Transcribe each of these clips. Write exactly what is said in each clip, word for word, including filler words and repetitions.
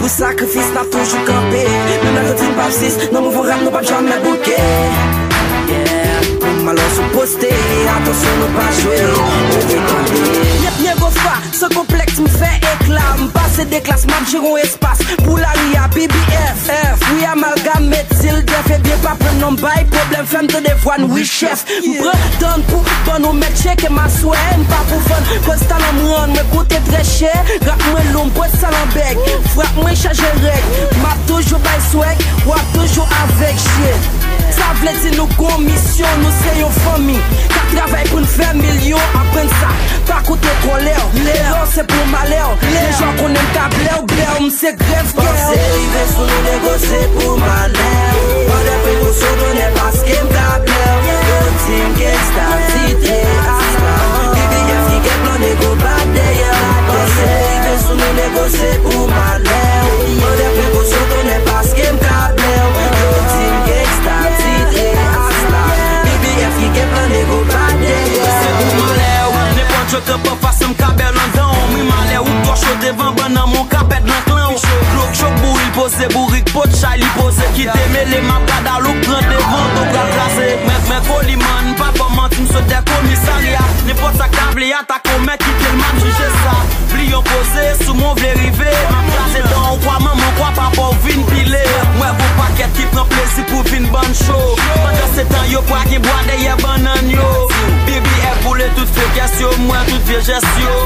Pou sakrifis n ap toujou kanpe. Menm lè yo di n p ap sis, nan mouvman rap nou p ap janmen bouke. Yeah. Pou malè sou poste, atansyon nou pa jwe. Ou vin tande. Yep, Nego Fa, san konplèks m fè ekla. M pase de klas, m ap jere yon espas. Pou lari a, B B F, F, wi, amalgam, met zil, dèf, ebyen pa pran non bay pwoblèm, fè m tande vwa n, wi, chèf. M pran tan pou ban nou mèt tcheke m aswè, m pa pou vann, koz talan m rann mwen koute trè chè. Rap mwen lou, m pwès talan bèg, frap mwen chaje règ. M ap toujou bay swag, w ap toujou avèg, shit. Sa vle di nou gon misyon, nou se yon fanmi k ap travay pou n fè milyon, aprann sa, pa koute kòlè w. Erè w se pou malè w, lè jan konnen m ka blè w, blè w, m se grèv kè w. Panse rive sou nou, Nego, se pou malè w. Pran de prekosyon, tonnè, paske m ka blè w. Yo di m gangsta, titre asla. B B F ki gen plan, Nego bat dèyè w. Panse rive sou nou, Nego, se pou malè w. Pran de prekosyon, tonnè, paske m ka blè w. Yo di m gangsta, titre asla. B B F ki gen plan, Nego bat dèyè w. Se pou malè w. Nenpòt yo kanpe anfas, m ka bè w nan dan w. M ri malè w, ou twò cho devan bann nan, men w ka pèd nan klan w. Glok chok bouri, l poze bourik, pot chay li poze, kite mele, m ap gad alouk pran devan, to pral kraze. Mwen, mwen Koliman, pa fè manti, m sot dè komisarya. Nenpòt sa k ta vle atake w, mèt kite l, m ap jije sa. Bliye w poze, sou mwen w vle rive, m ap kraze dan w, kwa manman w, kwa papa w vin pile. Mwen gon pakèt ki pran plezi pou vin bann cho. Pandansetan, yo pral gen bwa dèyè bannann yo. B B F boule tout fekès yo, m wè tout vye jès yo.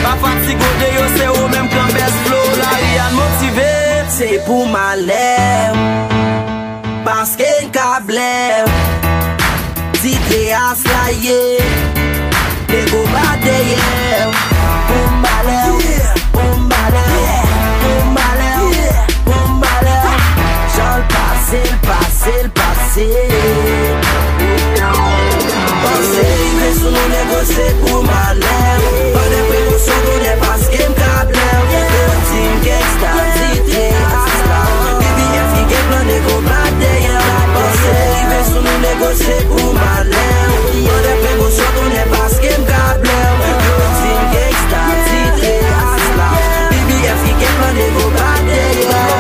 Pa fatige w de yo, se ou menm k nan bèz flo. Lari a n motive. Se pou malè m, paske n ka blè m. Titre asla ye, Nego bat dèyè m. Pou malè w, pou malè w, pou malè w, pou malè w. Jan l pase, l pase, l pase. Panse rive sou nou, Nego, se pou malè w. Pran de prekosyon, tonnè, paske m ka blè w. Yo di m gangsta, titre asla. B B F ki gen plan, Nego bat dèyè w. Panse rive sou nou, Nego, se pou malè w. Pran de prekosyon, tonnè, paske m ka blè w. Yo di m gangsta, titre asla. B B F ki gen plan, Nego bat dèyè w.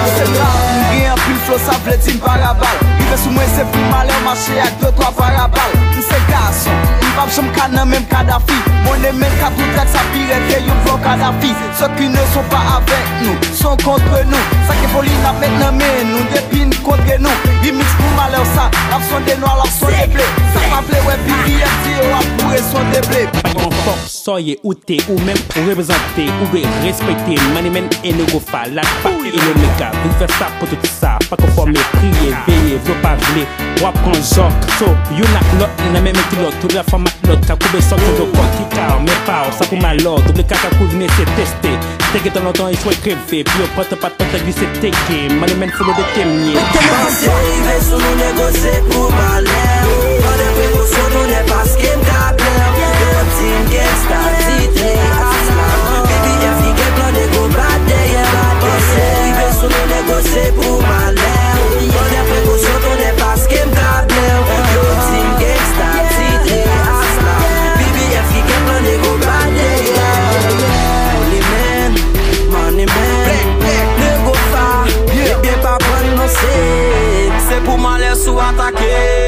M gen anpil flo, sa vle di m parabal. Rive sou mwen, se pou malè w, mache ak de twa parabal. M se gason, m p ap janm ka nan menm Kadafi. Mwen e men ka tou trèt, sa pi rèd ke yon vlò Kadafi. Ceux qui ne sont pas avec nous sont contre nous. Sa ke foli n ap met nan men nou depi n kontre nou. Remix pou malè w sa, n ap sonde nwa, l ap sonde ble. Sa pa vle wè B B F di yo ap boure sonde ble. Yon fòk sòye ou te ou menm ou reprezante, ou dwe respekte Money Man e Nego Fa, la pa e Omega. Vin fè sa pou tout sa, pa konfòme, priye, veye, vle w pa vle, w ap pran jòk. So, youn ak lòt, nan menm kilòt, tout la fanm ak lòt, ka koube sòk, koube kòk, ki ka men pa w, sa pou malè w, double kaka kouzine se teste. Te gentan lontan echwe kreve, pi yo pòt pa t pòt glise teke, Money Man folo de temye. Panse rive sou nou, Nego, se pou malè w. Pran de prekosyon, tonnè, paske m ka blè w. Yo di m gangsta, titre asla. B B F ki gen plan, Nego bat dèyè w. Panse rive sou nou, Nego, se pou malè w. Pran de prekosyon, tonnè, paske m ka blè w. Yo di m gangsta, titre asla. B B F ki gen plan, Nego bat dèyè w. Holy Man, Money Man, Nego Fa, ebyen pa prann non se. Se pou malè w atake.